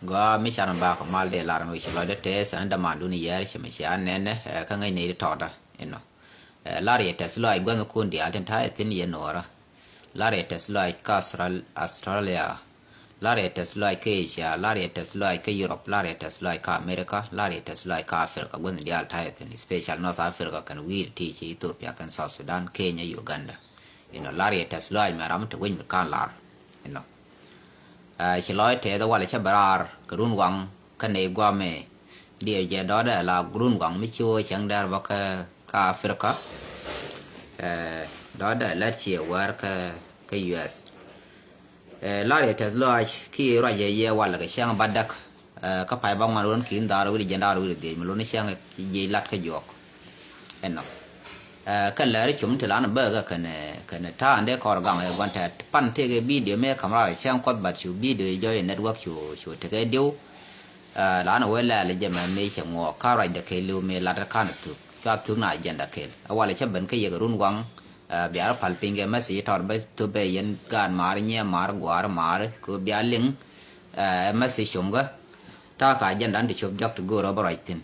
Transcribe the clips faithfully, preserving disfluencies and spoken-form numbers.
Gɔaa mi can bakɔ mal dee lar mi wi̱ci lɔcdä tɛth ɛn dämandun yɛɛr ci mi cia nɛnɛ, eh, kä ŋäcni di tɔɔdä inɔ. Eh, lar yɛ tɛth lɔac gua̱thnikun diaal tin ta̱a̱ yɛ thi̱n yɛ nuɔɔrä. Lar yɛ tɛth lɔac kä Austral-, Australia. Lar yɛ tɛth lɔac kä Asia. Lar yɛ tɛth lɔac kä Europe. Lar yɛ tɛth lɔac kä America. Lar yɛ tɛth lɔac kä Africa. Gua̱thni diaal ta̱a̱ yɛ thi̱n, special North Africa kɛn wi̱i̱ ti ci Ethiopia kɛn South Sudan, Kenya, Uganda. Inɔ, lar yɛ tɛth lɔac mɛ ram mi te wec mi kan lar. Inɔ. Ah, ci lɔc tɛth walɛ cä bɛ raar kɛ run waŋ kä nɛy guamɛ. Diɛ jɛ dɔɔdɛ la run waŋ mi ci wä cäŋ dɛr bä kä, kä Africa. Eh, dɔɔdɛ lɛt ci ɛ wär kä, kä U S. Eh, lar yɛ tɛth lɔac ki ruac yɛ yɛ walɛ kɛ cäŋ bädäk. Eh, kä pay ba ŋuan ruɔ̱n ki̱n dhaar wi̱cdɛ jiɛn daar wi̱cdɛ dhiec mi luni cäŋ jiec lat kä juɔk. Ɛnɔ. Eh, kä lɛr cum ti lan bäkä kɛn, kɛn ta̱a̱ ndɛ kɔr gaŋ ɛ gua̱n tɛt pan tëëkɛ video mëë ka̱m raar cäŋ kuɔth bat cu video jɔy network cu, cu tekɛ diw. Eh, lan wee lɛɛl jɛ mɛ mëë cɛ ŋuɔɔk ka ruacdɛ kɛɛliw mëë lat kan thuk cua thuk na agenda kɛɛl. Ɛ walɛ cä ben kä yek run waŋ, eh, bia rɔ pal piny kɛ message tɔt bä thop bɛ yɛn gaat maar nyiɛ maar guaar maar kɛ bia liŋ, eh, message cum kä. Ta̱a̱ ka agenda ti cop jɔk ti go̱o̱r ɔ bä ruac thi̱n.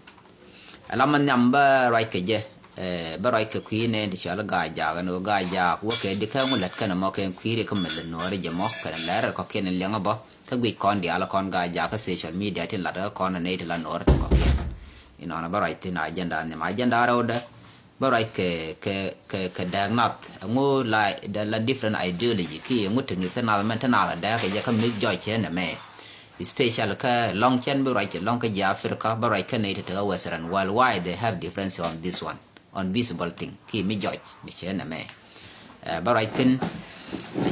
Ala ma nhiam bä ruac kɛ jɛ, eh, bä ruac kɛ kui̱ nɛ ti cɔal Gaa Jaak ɛn ɣöö Gaa Jaak wä kɛ di kä ŋu lät kɛn ɛmɔ kɛ kui̱ ri kä mɛ lät nuɔɔri jɛ mɔ kɛn lɛr kɔkiɛn in liɛŋä bä kä guic kɔn diaal kɔn Gaa Jaak kä social media tin lat kä kɔn nɛ ti la nuɔɔri ti kɔkiɛn. Inɔnɔ bä ruac thi̱n agenda nhiam agenda rɛwdɛ. Bä ruac kɛ, kɛ, kɛ, kɛ dääk nath ɛŋu la, la different ideology ki ɛŋu te ŋi̱th kä nath mɛn te nath dääk kɛ jɛ kä mi jɔc cɛ nɛ mɛ. Especially kä lɔŋ cɛn bi ruac kɛ lɔŋ kä ji̱ Africa, bä ruac kä nɛy te te kä Western world, why they have difference on this one, on visible thing ki mi jɔc mi cɛ nɛ mɛ. Eh, bä ruac thi̱n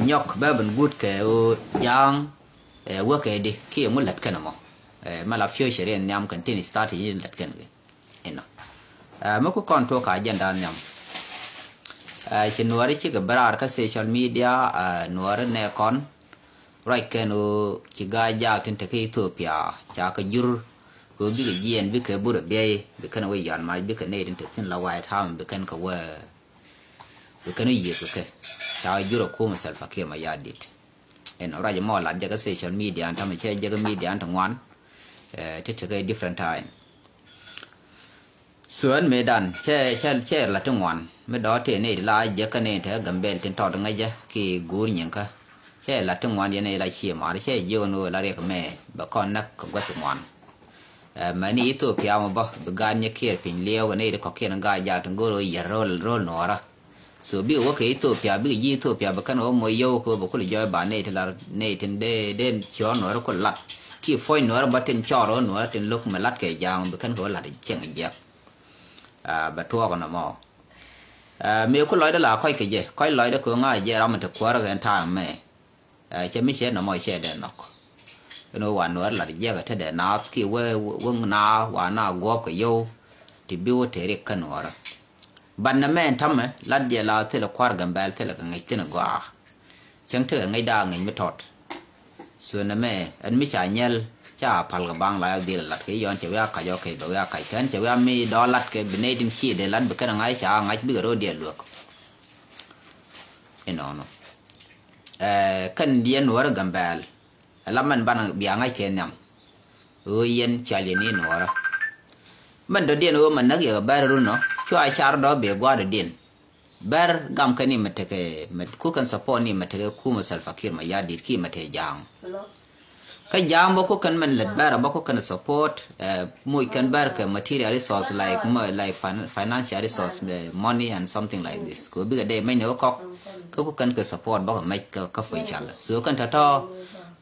nyɔk bä ben guut kɛ ɣöö ja̱a̱ŋ, eh, wäkɛ di ki ɛŋu lät kɛn ɛmɔ. Eh, mɛ la future in nhiam kɛn tin strategy lät kɛn kɛ. Inɔ. Eh, mi ku kɔn tuɔk ka agenda nhiam. Eh, ci nuɔri cikɛ bɛ raar kä social media, eh, nuɔri nɛ kɔn. Ruac kɛn ɣöö ci Gaa Jaak tin te kä Ethiopia ca kɛ jur kɛ ɣöö bikɛ jiɛn bikɛ burɛ biɛy bikɛn wä yan mac bikɛ nɛy tin te thi̱n la White House bikɛn kɛ wä, bikɛn wä yiëth kɛ kɛ ca kɛ jur ɛ kumɛ Salva Kiir Mayardit. Ɛn ruac mɔ lat jɛ kä social media an tamɛ cɛ jɛ kä media an ti ŋuan. Eh, ti tekɛ different time. So ɛn mëëdan cɛ, cɛ, cɛ la ti ŋuan mi dɔ̱ tëë nɛy ti la jek kä nɛy te Gambɛl tin tɔt ŋäcä ki guur nyiŋkä. Cɛ la ti ŋuan yɛn nɛy la cie mar cɛ jiök ni ɣöö la riɛk mɛ bɛ kɔn näk kɛ gua̱th ti ŋuan. Eh, mɛni Ethiopia mɔ bä bi gaat nyɛ kiɛɛr piny liɛɛw kɛ nɛy ti kɔ̱kiɛn Gaa Jaak tin go̱o̱r ɣöö yär ro̱l, ro̱l nuɔɔrä. So bikɛ wä kɛ Ethiopia, bikɛ ji̱ Ethiopia bi kɛn wä moc yio̱w kɛ wä bi kul jɔɔc ba nɛy ti lar nɛy tin dee, dee ciɔɔr nuɔɔri kul lat. Ki puɔ̱ny nuɔɔri bä tin cɔɔr wä nuɔɔri tin lo̱k mi lat kɛ ja̱a̱ŋ bi kɛn kɛ wä lat cieŋ jiɛk. Ah, bɛ tuɔɔk nɔmɔ. Ah, mëë ku lɔcdä la kɔc kɛ jɛ, kɔc lɔcdä kɛ ŋa̱c jɛ ram mi te kuäärä kɛ ɛn ta̱a̱ mɛ. Eh, cɛ mi cɛ nɔmɔ cɛ dee nhɔk. Ɛn ɣöö wa nuɔɔri lat jiɛk ɛ te dee naath ki wee, wee, wee naath wa na guɔ̱ɔ̱p kɛ yio̱w ti bi wä te rik kä nuɔɔrä. But nɛ mɛ ɛn tamɛ lat jɛ la thilɛ kua̱r Gambɛl thilɛ kɛ ŋäc thi̱n ɛ gɔaa. Cäŋ tekɛ ŋäc da̱a̱ ŋäc mi tɔt. So nɛ mɛ ɛn mi ca nyɛl ca pal kɛ baŋ la ya dhil lat kɛ yɔn cɛ wi̱i̱ a kac ɔ kɛ bɛ wi̱i̱ a kac kɛn cɛ wi̱i̱ a mi dɔ̱ lat kɛ bi nɛy tin ci dee lat bi kɛn ŋa̱c ca ŋa̱c bikɛ ro̱o̱ diɛ luäk. Inɔnɔ. Eh, kɛn diɛn nuɔɔrä Gambɛl. Ala mɛn banɛ bia ŋa̱c kɛ nhiam. Ɣöö yɛn cɔal yɛn ni nuɔɔrä. Mɛn dɔ̱diɛn ɣöö mɛn näk yɛ kɛ bɛr run ɔ cua car dɔ̱ bee gua̱a̱r dɔ̱diɛn. Bɛr gam kɛn ni mɛ tekɛ mɛ ku kɛn support ni mɛ tekɛ kumɛ Salva Kiir Mayardit ki mɛ tekɛ ja̱a̱ŋ. Kä ja̱a̱ŋ bä ku kɛn mɛn lät bɛr bä ku kɛn support, eh, muc kɛn bɛr kɛ material resource like mo-, like fin-, financial resource, eh, money and something like this. Kɛ bikɛ dee mɛny ni wä kɔk kä ku kɛn kɛ support bä kɛ mɛc kä, kä fucɔl. So kɛn tɔ̱tɔ̱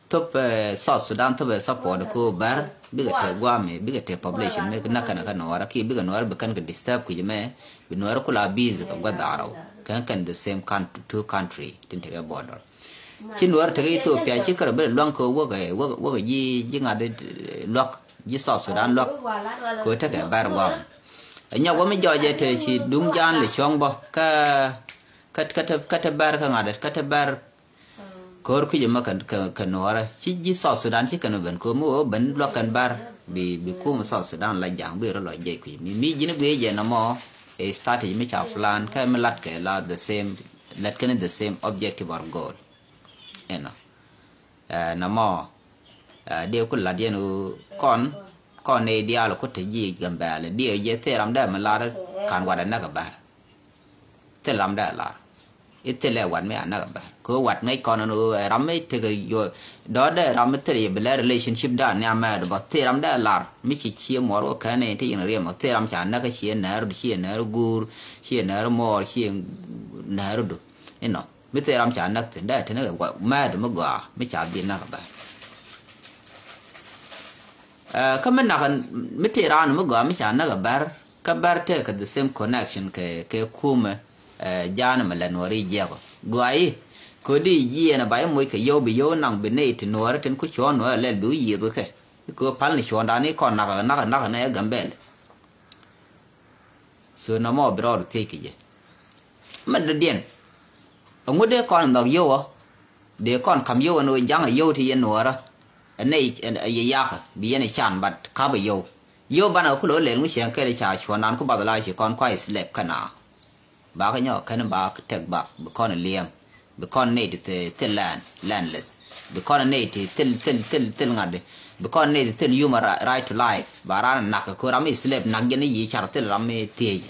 thop, eh, South Sudan thop, eh, support ko bär bikɛ te guami bikɛ te population mi na kɛn kä nuɔɔrä ki bikɛ nuɔɔrä bi kɛn kɛ disturb kui̱c mɛ bi nuɔɔrä kula busy kɛ gua̱th arɔw kɛn kɛn the same country, two country tin tekɛ border. Ci nuɔɔrä tekɛ Ethiopia ci kärɛ bi luaŋ ko wäkɛ, wäkɛ, wäkɛ ji̱, ji̱ ŋa̱t, eh, luak ji̱ South Sudan luak ko tekɛ bär guam. Nyɔk wä mi jɔɔcɛ te ci duŋ jaan lɛ cuɔ̱ŋ bä kä, kä, kä te, kä te bär kä ŋa̱t kä te bär. Ko̱r kui̱c ɛmɛ kɛ, kɛ, kɛ nuɔɔrä ci ji̱ South Sudan ci kɛn ben ko̱r mi wee ben luäk kɛn bär bi, bi kum South Sudan la ja̱a̱ŋ bi rɔ lɔ jiɛc kui̱c mi, mi ji̱n guic jɛ nɔmɔ. Ɛ strategy mi ca plan kä mi lat kɛ la the same, lat kɛn the same objective or goal. Ɛnɔ. Ɛ, nɔmɔ. Ɛ, dee ku lat yɛn ɣöö kɔn, kɔn nɛy diaal ku te ji̱ Gambɛl, dee jɛ thil ram dee mi lar kan wat ɛ näk ɛ bär. Thil ram dee lar. I̱ thil ɛ wat mi a näk ɛ bär. Kɛ ɣöö wat ŋäc kɔn ɛn ɣöö ɛ ram mi tekɛ yɔ, dɔ̱dɛ ram mi thil yɛ bi lɛ relationship dan ni a mɛɛt bä. Thil ram dee lar. Mi ci cie muɔr wä kɛn ni ti yɛn riɛm. Thil ram ca näk cie nääri du, cie nääri guur, cie nääri muɔr, cie nääri du. Inɔ. Mi thil ram ca näk thin dee tini kɛ mɛɛt mi gɔaa mi ca dhil näk ɛ bär. Ɛ, kä mi nak mi thil ram mi gɔaa mi ca näk ɛ bär, kä bär tekɛ the same connection kɛ, kɛ kumɛ, ɛ, ja̱a̱n mi lɛ nuɔri jiɛkɔ. Gɔaa i̱, kɛ di jiɛn ɛ ba i̱ moc kɛ yio̱w bi yio̱w naŋ bi nɛy ti nuɔri tin ku cuɔ̱ɔ̱ŋ nuɔri lɛl bi wi̱i̱ yiëth kɛ. Kɛ pal ni cuɔ̱ɔ̱ŋdan i̱ kɔn nak, nak, nak nɛ Gambɛl. So nɔmɔ bi rɔɔd thiec kɛ jɛ. Mɛ dɔ̱diɛn. Ɛŋu dee kɔn nhɔk yio̱wä? Dee kɔn ka̱m yio̱wä ni wä ja̱ŋ ɛ yio̱w ti yɛn nuɔrä. Ɛ nɛy ɛ yɛ yakä bi yɛn ɛ can, but ka̱p ɛ yio̱w. Yio̱w banɛ kɛ kulɛ wä lɛl ŋu cieŋ kɛl ca cuɔ̱ɔ̱ŋdan ku bath la ci kɔn kuay slap kä na. Ba kä nyɔk kɛn ba kä tɛk bak bi kɔn liɛm. Bi kɔn nɛy ti thil, thil land, landless. Bi kɔn nɛy ti thil, thil, thil, thil ŋa̱t di. Bi kɔn nɛy ti thil human ri-, right to life. Ba raan nak kɛ ko̱r ram i̱ slave nak jɛn i̱ yi car thil ram i̱ thiec.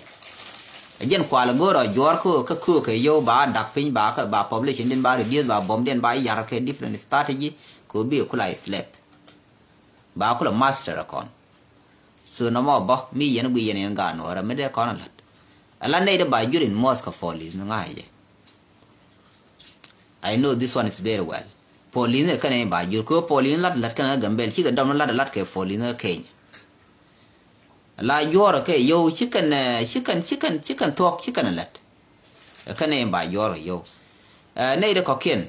Ɛ jɛn kual go̱o̱r ɔ juɔ̱ɔ̱r kä, kä köök kɛ yio̱w ba dak piny ba kä, ba population din ba reduce ba bomb din ba yar kɛ different strategy kɛ bi kula i̱ slave. Ba kulɛ master ɛ kɔn. So nɔmɔ bä mi yɛn gui yɛn yɛn gaat nuɔrɛ mi dee kɔn a lat. A lat nɛy dee ba jur in mosque police ni ŋa̱c jɛ. I know this one is very well. Police ni kɛn in ba jur kɛ police ni lat lat kɛn a Gambɛl cikɛ dɔm ni lat lat kɛ police ni Kenya. La juɔrɛ kɛ yio̱w cikɛn, ɛ, cikɛn, cikɛn, cikɛn thuɔ̱k cikɛn a lat. Ɛ kɛn in ba juɔrɛ yio̱w. Ɛ, nɛy dee kɔ̱kiɛn.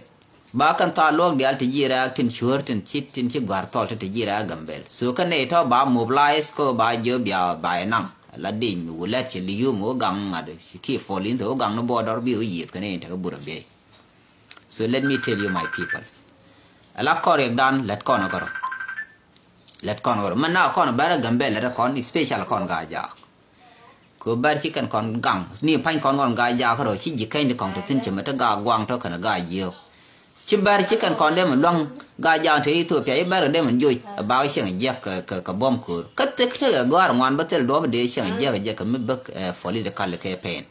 Ba kɛn thaal luɔ̱k diaal ti ji̱ rɛ̈ɛ̈k tin cuäär tin ci, tin ci gɔ̱a̱r thɔl ti ti ji̱ rɛ̈ɛ̈k Gambɛl. So kɛn nɛy tɔ̱ ba mobilize kä ba jiö bia ba ɛ naŋ. La diny mi wulɛt ci li̱u mi wä gaŋ ŋa̱t ci kiɛ police ti wä gaŋ ni border bi wä yiëth kɛn in tekɛ burɛ biey. So let me tell you my people. Ala kɔn riɛkdan lät kɔn kärɔ. Lät kɔn kärɔ. Mɛn na kɔn bɛrɛ Gambɛl lät kɔn special kɔn Gaa-jaak. Kɛ bɛr ci kɛn kɔn gaŋ ni pa̱ny kɔn kɔn Gaa-jaak rɔ ci ji̱ kɛny di kɔn te thi̱n cɛ mɛ te Gaa-guaŋ tɔ kɛn Gaa-jiök. Ci bɛr ci kɛn kɔn dee mɛ luäŋ Gaa-jaak te Ethiopia ci bɛr kɛ dee mɛ joc a bak cieŋ jiɛk kɛ, kɛ, kɛ buɔ̱m köör. Kä thik tekɛ gɔ̱a̱r ŋuan bä thil duɔ̱p dee cieŋ jiɛk jiɛk kɛ mi bek, eh, political campaign.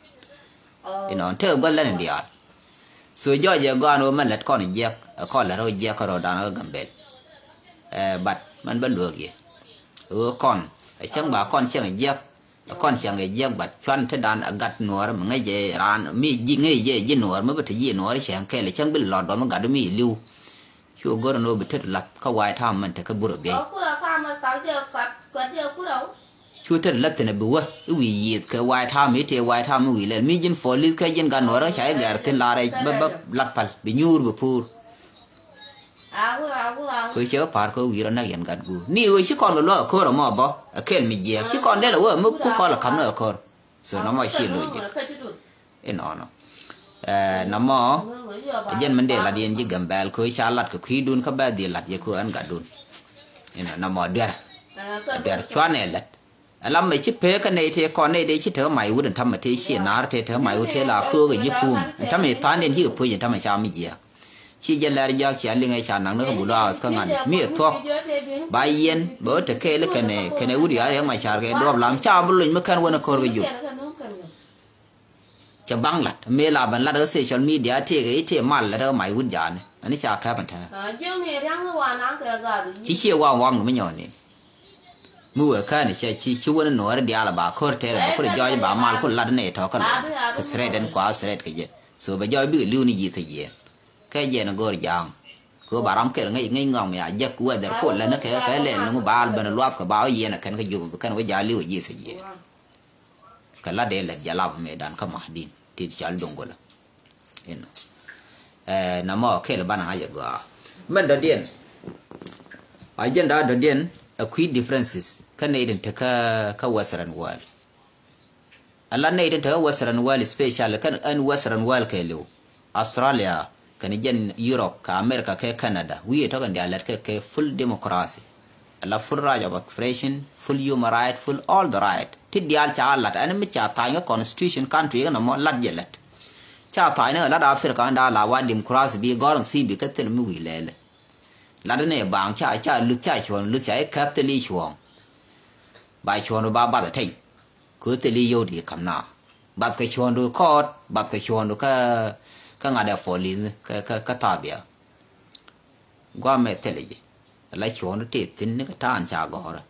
Inɔ tekɛ gua̱l lɛn in diaal. So jɔɔc ɛ gɔaan ɣöö mɛn lät kɔn jiɛk, ɛ kɔn lät rɔ jiɛk kärɔɔdan kä Gambɛl. Eh, but mɛn bä luäk yɛ. Ɣöö kɔn, ɛ cäŋ ba kɔn cieŋ jiɛk, ɛ kɔn cieŋ jiɛk, but cuan te dan ɛ gat nuɔɔr mi ŋäc jɛ raan, mi ji̱ ŋäc jɛ ji̱ nuɔɔr, mi bi te ji̱ nuɔɔr cieŋ kɛɛl, ɛ cäŋ bi lɔt dɔm gat mi li̱w. Cu go̱r ni ɣöö bi tet lath kä White House mɛn te kä burɛ biey. Cu tet lath thin a bi wä i̱ wi̱i̱ yiëth kɛ White House mi tëë White House mi wi̱i̱ lɛl mi ji̱n police kɛ ji̱n gat nuɔɔr kä ca i̱ gɛr thin laarɛ bä, bä lat pal bi nyuur bi puur. Kɛ cɛ wä pa̱a̱r kɛ wi̱i̱ rɔ näk yɛn gat guur ni ɣöö ci kɔn kɛ luäk a ko̱r ɛmɔ bä a kɛl mi jiɛɛk ci kɔn dɛl a wä mi ku kɔl a ka̱m ni a ko̱r. So nɔmɔ ciɛ lo̱c jɛ. Inɔnɔ. Eh, nɔmɔ, ɛ jɛn min dee lat yɛn ji̱ Gambɛl kɛ ca lat kɛ kui̱dun kä bɛ dhil lat yɛ kɛ ɛn gatdun. Inɔ nɔmɔ duer. Duer cuanɛ lat. Ɛ lam mɛ ci pek kä nɛy tëë kɔn nɛy dee ci tekɛ may wut ɛn ta̱mɛ tëë ciɛ naar tëë tekɛ may wut tëë la köök ɛ ji̱ kum. Ɛn ta̱mɛ tha̱a̱ŋdiɛn cikɛ puc ɛn ta̱mɛ ca mi jiääk. Ci jɛ lɛr jiak cia liŋɛ ca naŋ ni kä bulu house kä ŋa̱n mi ɛ thuɔ̱k. Ba yɛn bɛ wä te kɛɛl kɛnɛ kɛnɛ wut ya riɛk ma car kɛ duɔp lam ca bi luny mi kɛn wä ni ko̱r kɛ jup. Cɛ baŋ lat mi la bɛn lat kä social media tëëkɛ i̱ tëë mal lat kä may wut jaani ani ca kɛp ɛn tɛɛ. Ci ciɛ waŋ waŋ ni mi nyɔɔni. Mi wee kään cɛ ci ci wä ni nuɔɔri diaal ba ko̱r tɛɛrɛ bɛ kulɛ jɔɔc ba mal kulɛ lat ni tɔ̱ kä lɔɔd kɛ threat ɛn kua threat kɛ jɛ. So bɛ jɔɔc bikɛ li̱w ni ji̱ thiec yɛn. Kɛ jɛn go̱o̱r ja̱a̱ŋ. Kɛ ɣöö ba ram kɛl ŋäc ŋäc ŋɔm ya jek weather cold lɛn kɛ kɛ lɛl ni ŋu ba al ben luath kɛ ba wä yiɛn ɛ kɛn kä jup bi kɛn wä ja̱ li̱w ɛ ji̱ thiec yɛn. Kɛ la dee lɛt jalab mëëdan kä Mahdin ti cɔal Doŋgolä. Inɔ. Eh, namɔ kɛl banɛ ŋa̱c ɛ gɔaa. Mɛn dɔ̱diɛn. Agenda dɔ̱diɛn ɛ kui̱ differences kä nɛy tin te kä, kä Western world. Ala nɛy tin te kä Western world, special kä ɛn Western world kɛɛliw. Australia kɛnɛ jɛn Europe kɛ America kɛ Canada wi̱i̱ tɔ̱ kɛn diaal lɛt kɛ, kɛ full democracy. Ala full right of expression, full human right, full all the right. Ti diaal ca lat ɛn mi ca tha̱a̱ny kä constitution country kä nɔmɔ lat jɛ lɛt. Ca tha̱a̱ny ni kä lat Africa ɛn da̱a̱ la wa democracy bi gɔ̱r ɛn thi̱i̱ bi kä thil mi wi̱i̱ lɛɛlɛ. Lat ni baŋ ca, ca luth ca cuɔ̱ɔ̱ŋ, luth ca i̱ käp thil i̱ cuɔ̱ɔ̱ŋ. Ba cuɔ̱ɔ̱ŋdu ba bath ɛ teny. Kɛ thil i̱ yio̱w di ka̱m na. Bath kɛ cuɔ̱ɔ̱ŋdu kɔɔt, bath kɛ cuɔ̱ɔ̱ŋdu kä, kä ŋa̱t ɛ police, kä, kä, kä thaabia. Guamɛ thilɛ ji̱. La cuɔ̱ɔ̱ŋdu tëë thi̱n ni kɛ ta̱a̱n ca gɔ̱rä.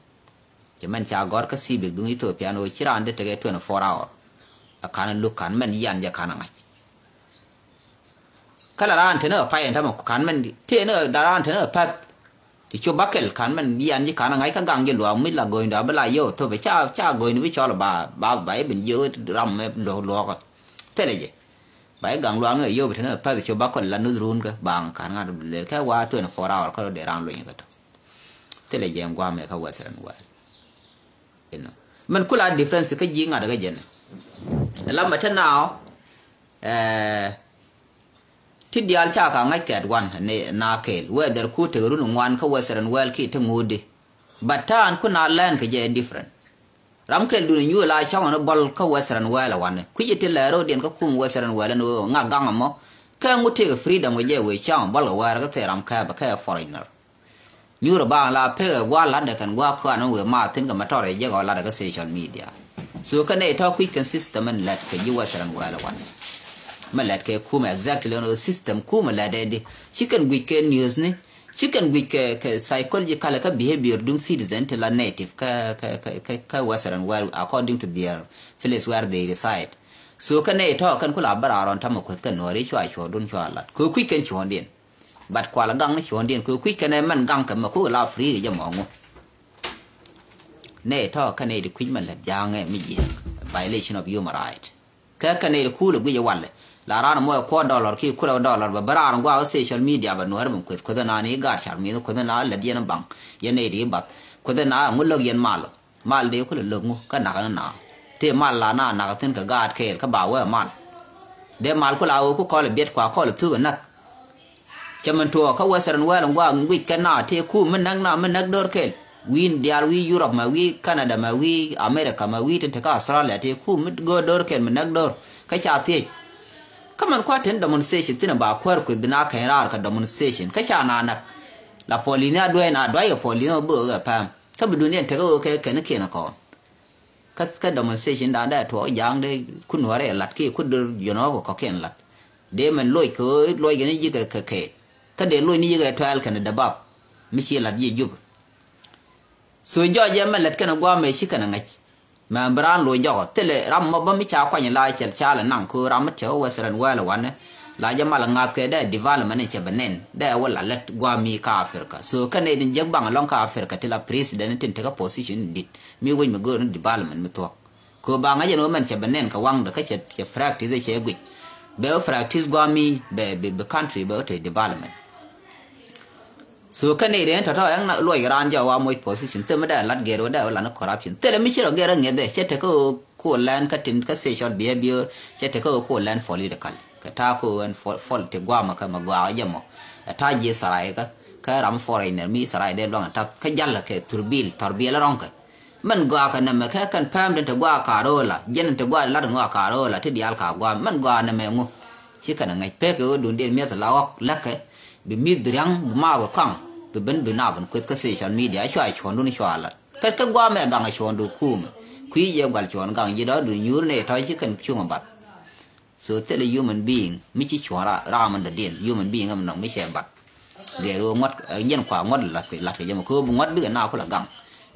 Cɛ mɛn ca gɔ̱r kä civic duŋ Ethiopia ni ɣöö ci raan di tekɛ twenty four hour. A ka̱n luk ka̱n mɛn yian jɛ ka̱n a ŋa̱c. Kä la raan te ni ɣä pay ɛn tämɛ ka̱n mɛn tëë ni ɣä la raan te ni ɣä päth. Ti cu bakɛl ka̱n mɛn yian ji̱ ka̱n a ŋa̱c kä gaŋ ji̱ luaak mi la go̱nydu a bi la yio̱w thop ca, ca go̱nydu bi cɔl ba, ba, ba i̱ bin jiök ram mɛ luɔk luɔkä. Thilɛ jɛ. Ba i̱ gaŋ luaak ni ɣä yio̱w bi te ni ɣä päth ti cu bakɛl la nuth ruun kä baŋ ka̱n ŋa̱t bi lel kɛ wa twenty four hour kä rɔ dee raan luny kä tɔ. Thilɛ jɛ ɛn guamɛ kä Western world. Inɔ. Mɛn kula difference kä ji̱ ŋa̱t kä jɛn. Lamɛ te now, eh, ti diaal ca ka ŋa̱c kɛɛt wan ni na kɛɛl. Whether ku tek run ŋuan kä Western world ki te ŋuudi. But ta̱a̱n ku na lɛn kɛ jɛ different. Ram kɛl duni nyuul a cɔŋ ni bɔl kä Western world wan. Kui̱ci ti lɛ ro̱diɛn kä kum Western world ni ŋa gaŋ mɔ. Kɛ ŋu tek freedom kɛ jɛ wee cɔŋ bɔl kɛ wɛɛr kä thɛ ram kɛ bɛ kɛ foreigner. Nyuur ba la pek gua̱a̱ latdɛ kɛn gua̱a̱ kuan wëë ma thi̱n kɛ matɔr jɛ gɔɔ latdɛ kä social media. So kɛn nɛ tɔ̱ kui̱c kɛn system ɛn lɛt kɛ ji̱ Western world wan. Mɛ lɛt kɛ kumɛ exactly ɛn system kumɛ lɛt ɛ di. Ci kɛn guic kɛ news ni. Ci kɛn guic kɛ, kɛ psychological kä behavior duŋ citizen ti la native kä, kä, kä, kä, kä Western world according to their place where they reside. So kɛn nɛ tɔ̱ kɛn kula bä raar ɔn tamɛ kueth kɛn nuɔri cua cuɔ̱ɔ̱ŋdun cua lat. Kɛ kui̱c kɛn cuɔ̱ɔ̱ŋdiɛn. But kual gaŋ ni cuɔ̱ɔ̱ŋdiɛn kɛ kui̱c kɛn ɛ mɛn gaŋ kɛ mɛ kuk la free kɛ jɛ mɔ ŋu. Nɛ tɔ̱ kɛn ɛ di kui̱c mɛn lät ja̱a̱ŋ ɛ mi jiɛk. Violation of human right. Kɛ kɛn ɛ di kuul ɛ guic ɛ walɛ. La raan mɔ ɛ kuɔt dollar ki kurɛ dollar bɛ bɛ raan guakä social media bɛ nuɛr bɛ kueth kueth ɛ naan i̱ gaat car mi̱th kueth ɛ naan lät yɛn baŋ. Yɛn ɛ di bath. Kueth ɛ naan ŋu lök yɛn mal. Mal dee kulɛ lök ŋu kä nak ni na. Tëë mal la na nak thi̱n kɛ gaat kɛɛl kä ba wee mal. Dee mal kula ɣöö ku kɔl biɛt kua kɔl thuk ɛ näk. Cɛ min tuɔɔk kä Western world ŋuak ŋuic kɛ na tëë kum mi näk na mi näk do̱r kɛɛl. Wi̱i̱ diaal wi̱i̱ Europe mɛ wi̱i̱ Canada mɛ wi̱i̱ America mɛ wi̱i̱ tin te kä Australia tëë kum mi go̱o̱r do̱r kɛɛl mi näk do̱r. Kä ca thiec. Kä min kua tin demonstration thi̱n ba kuäär kueth bi na kɛny raar kɛ demonstration kä ca na näk. La police ni a duɛɛny na duac kɛ police ni a böök kɛ pɛm. Kä bi duniɛn tekɛ ɣöö kɛ kɛn kiɛn kɔn. Kä, kä demonstration dan dee tuɔɔk ja̱a̱ŋ dee ku nuɔrɛ lat kiɛ ku dör jɔnɔ kɔ kɔkiɛn lat. Dee mɛn loc kɛ ɣöö loc kɛn ji̱ kɛ kɛ kɛ. Kä dee loc ni ji̱ kɛ twɛɛl kɛn dee bap. Mi ci lat ji̱ jup. So jɔɔc jɛ mɛ lät kɛn gua̱a̱mɛ ci kɛn ŋäc. Mɛ bi raan loc jɔkɔ thilɛ ram mɔ bä mi ca kuany la cɛl ca lɛ naŋ kɛ ɣöö ram mi tiɛk Western world wanɛ. La jɛ mal ŋa̱th kɛ dee development in cɛ bɛ nɛn dee wä la lät gua̱a̱mi ka Africa. So kɛn nɛ din jek baŋ lɔŋ ka Africa ti la president tin tekɛ position in dit. Mi wec mi göör ni development mi thuɔ̱k. Kɛ ɣöö ba ŋa̱c ɛn ɣöö mɛn cɛ bɛ nɛn kɛ waŋdɛ kä cɛ, cɛ practice cɛ guic. Bɛ wä practice gua̱a̱mi bɛ, bɛ, bɛ country bɛ wä te development. So kɛn nɛy dee tɔ̱tɔ̱ ɛn luɔc raan jɛ wa moc position thil mi dee lat gɛr wä dee wä lat ni corruption. Thilɛ mi ci rɔ gɛr ŋiɛth dee cɛ tekɛ ɣöö ko lɛn kä tin kä sexual behavior cɛ tekɛ ɣöö ko lɛn political. Kɛ ta̱a̱ ko ɛn fol, fol ti guamä kä mɛ gɔaa jɛ mɔ. Ɛ ta̱a̱ ji̱ tharaika kä ram foreigner mi tharaika dee luaŋ ɛ ta̱a̱ kä jal kɛ thurbil, thurbil rɔ̱ŋkɛ. Mɛn gɔaa kɛ nɛmɛ kɛ kɛn pɛm tin te gɔaa ka̱r ɣöö la jɛn tin te gɔaa lat ŋɔaa ka̱r ɣöö la ti diaal ka̱r gɔaa mɛn gɔaa nɛmɛ ŋu. Ci kɛn ɛ ŋäc pek kɛ ɣöö duundiɛn mi̱eth la ɣɔk läkɛ bi mi̱th bi ria̱ŋ bi maath kɛ kɔaŋ bi ben bi na ben kueth kä social media cua cuɔ̱ndun cua lat. Kɛ kɛ gua̱a̱mɛ gaŋ cuɔ̱ɔ̱ŋdu kuumɛ kui̱ jɛ gual cuɔ̱ɔ̱ŋ gaŋ ji̱ dɔ̱ɔ̱dun nyuur nɛ tɔ̱ ci kɛn cuŋ ɛ bath. So thilɛ human being mi ci cuɔ̱ɔ̱ŋ ra, ram in dɔ̱diɛn human being ɛmɛ nɔŋ mi cɛ bath. Gɛr ɣöö ŋuɔ̱t ɛ jɛn kua ŋuɔ̱t lat kɛ, lat kɛ jɛ mɛ kɛ ɣöö bi ŋuɔ̱t bikɛ na kulɛ gaŋ.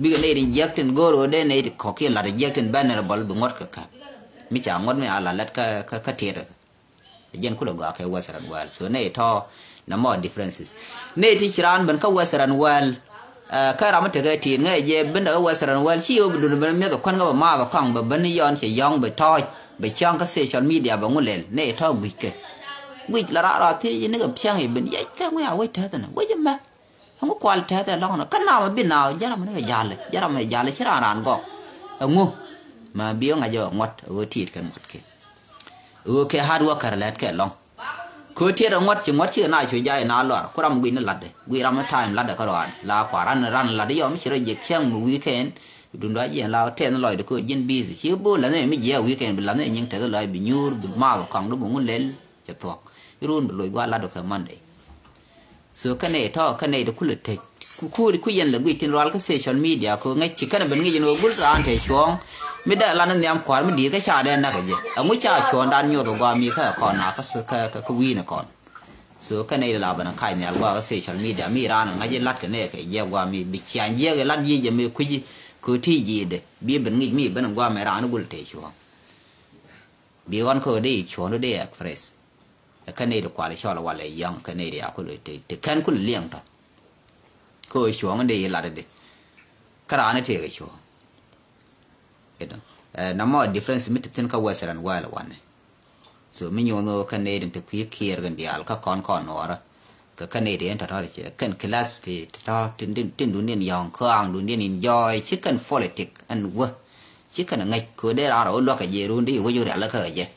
Bikɛ nɛy tin jiɛk tin go̱o̱r ɣöö dee nɛy ti kɔ̱kiɛn lat jiɛk tin bɛn rɛ bɔl bi ŋuɔ̱t kɛ kɛ. Mi ca ŋuɔ̱t mi a la lät kä, kä, kä tiɛt kɛ. Jɛn kulɛ gɔaa kɛ Western world. So nɛy tɔ̱ nɔmɔ differences. Nɛy ti ci raan ben kä Western world. Ɛ, kä ram mi tekɛ ti̱i̱t ŋäcɛ jɛ ben dɛ kä Western world ci yɛ wä bi dun ben mi̱eth ɛ kuän kä bɛ maath ɛ kɔaŋ bɛ ben yɔn cɛ yɔ̱ŋ bɛ tɔ̱ɔ̱c bɛ cäŋ kä social media bɛ ŋu lɛl. Nɛy tɔ̱ gui̱c kɛ. Gui̱c la raar raar thiec ni kɛ piɛŋ i̱ ben yɛc kɛ ŋuɛ a wec tɛth ɛnɛ wec ɛmɛ. Ɛŋu kual tɛth ɛ lɔ̱ŋ nɔ kä nam ɛ bi naaw jɛ ram ni kɛ jalɛ jɛ ram ni kɛ jalɛ ci raan raan gɔk. Ɛŋu ma bi ɣä ŋa̱c ɛ ŋuɔ̱t ɛ ɣöö ti̱i̱t kɛ ŋuɔ̱t kɛ. Ɣöö kɛ hard worker lät kɛ lɔ̱ŋ. Kɛ ɣöö tiɛt ɛ ŋuɔ̱t ci ŋuɔ̱t ci kɛ na cu jay na luar ku ram guic ni latdɛ guic ram ni time latdɛ kä ruaadɛ la kua ran ran latdɛ yɔm ci rɔ jiɛk cäŋ mi weekend. Dundɔ a jiɛn la tɛth ni lɔcdɛ kɛ ɣöö ji̱n busy ci bo̱o̱ lath ni mi jiɛk weekend bi lath ni nyiŋ tɛth ni lɔc bi nyuur bi maath kɔaŋdu bi ŋun lɛl cɛ thuɔ̱k. Irun bi loc gua̱a̱ latdɛ kɛ Monday. So kɛn nɛy tɔ̱, kɛn nɛy ti kulɛ tec. Ku, ku, ku yɛn lɛ guic tin rual kä social media kɛ ŋäc ci kɛn ben ŋic ni ɣöö gul raan te cuɔ̱ɔ̱ŋ. Mi dee lan ni nhiam kua̱r mi di̱i̱t kä ca dee näk kɛ jɛ. Ɛŋu ca cuɔ̱ɔ̱ŋdan nyuɔth ɛ gua̱a̱ mi kä kɔn na kä, kä, kä, kä wi̱i̱ ni kɔn. So kɛn nɛy ti la ben kac nhial gua̱a̱ kä social media mi raan ŋa̱c i̱ la̱t kɛ nɛy kɛ jiɛk gua̱a̱ mi bi ciaŋ jiɛk i̱ la̱t yiec jɛ mi kui̱ci kɛ ɣöö ti ji̱i̱dɛ. Bi ben ŋic mi ben gua̱a̱ mi raan i̱ gul te cuɔ̱ɔ̱ŋ. Bi ɣɔn kä ɣöö dee i̱ cuɔ̱ɔ̱ŋ dee express. Ɛ kɛn nɛy ti kual i̱ cɔl i̱ walɛ yɔ̱ŋ kɛn nɛy ti a kulɛ ti, ti kɛn kulɛ liɛŋ tɔ. Kä ɣöö cuɔ̱ɔ̱ŋ in dee i̱ lat idɛ. Kä raan i̱ tëëkɛ cuɔ̱ɔ̱ŋ. Inɔ. Ɛ, nɔmɔ difference mi ti thi̱n kä Western world wanɛ. So mi nyuɔ̱n ɣöö kɛn nɛy ti ti kui̱ kiɛɛr kɛn diaal kä kɔn kɔn nuɔɔrä. Kɛ kɛn nɛy ti ɛn tɔ̱tɔ̱ ti cɛ kɛn class ti tɔ̱tɔ̱ tin, tin, tin duŋdiɛn yɔ̱ŋ kɔaŋ duŋdiɛn in jɔɔy ci kɛn politic ɛn wä. Ci kɛn ŋäc kɛ ɣöö dee raan rɔ wä luäk kɛ jɛ run dee wec wä rial kä kɛ jɛ.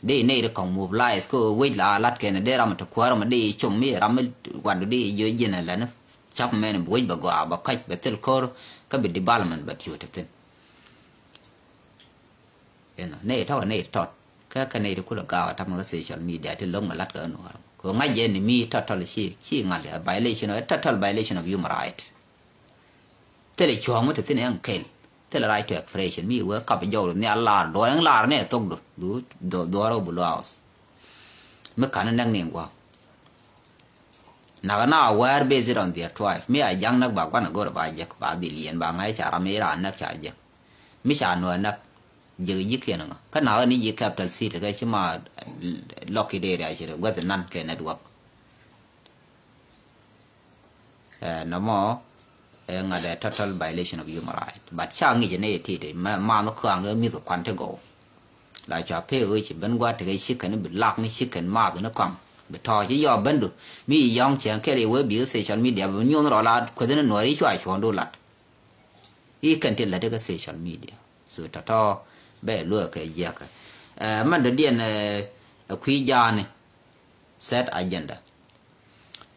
Dee nɛy ti kɔŋ mobilize kä ɣöö wec la lat kɛn dee ram ti kuäär mɔ dee com mi ram mi gua̱du dee jiö jiɛn ɛn lɛn. Cap mɛn bi wec bɛ gɔaa bɛ kac bɛ thil ko̱r kä bi development bɛ tiöt ti thi̱n. Inɔ nɛy tɔ̱ kɛ nɛy tɔt kä kɛ nɛy ti kulɛ gaak ɛ tamɛ kä social media ti lo̱k mɛ la̱t kɛ nuɔ̱ɔ̱r kɛ ŋa̱c jɛ ni mi tɔt tɔl ci, ci ŋa̱t ɛ violation, ɛ total violation of human right. Thilɛ cuɔ̱ɔ̱ŋ mi te thi̱n ɛn kɛl. Thilɛ right to expression mi wee kap jɔw nhial lar duɔ̱ɔ̱r ɛn lar ni ɛ thok du du du duɔ̱ɔ̱r ɛ bulu house. Mi ka̱n ɛ näk ni gua̱a̱. Nakä na aware based on their tribe. Mi a ja̱ŋ näk ba gua̱n a go̱r ba jek ba dhil yien ba ŋa̱c ca ram mi ra näk ca jek. Mi ca nuɛ näk jek ji̱ kiɛn ŋa kä nakä ni ji̱ capital city kä ci ma lɔk ki dee ria ci rɛ guäth nan kɛ network. Ɛ, nɔmɔ ɛ ŋa̱t ɛ total violation of human right. But ca ŋi̱c ɛ nɛy ɛ ti̱ti̱ ma, ma ni kɔaŋ ɛ mi̱th ɛ kuan ti gɔw. La cua pek ɣöö ci ben gua̱a̱th tekɛ chicken bi lak ni chicken maath ni kɔaŋ. Bi tɔ̱ɔ̱c i̱ yɔɔp bendu mi yɔ̱ŋ cieŋ kɛl i̱ wee bi kä social media bi nyuɔ̱th rɔ la kueth ni nuɔ̱ɔ̱r i̱ cua cuɔ̱ɔ̱ŋdu lat. I̱ kɛn ti lät ikä social media. So tɔ̱tɔ̱ bɛ luäk kɛ jiäkä. Ɛ, mɛn dɔ̱diɛn, ɛ, ɛ kui̱ ja̱a̱ni set agenda.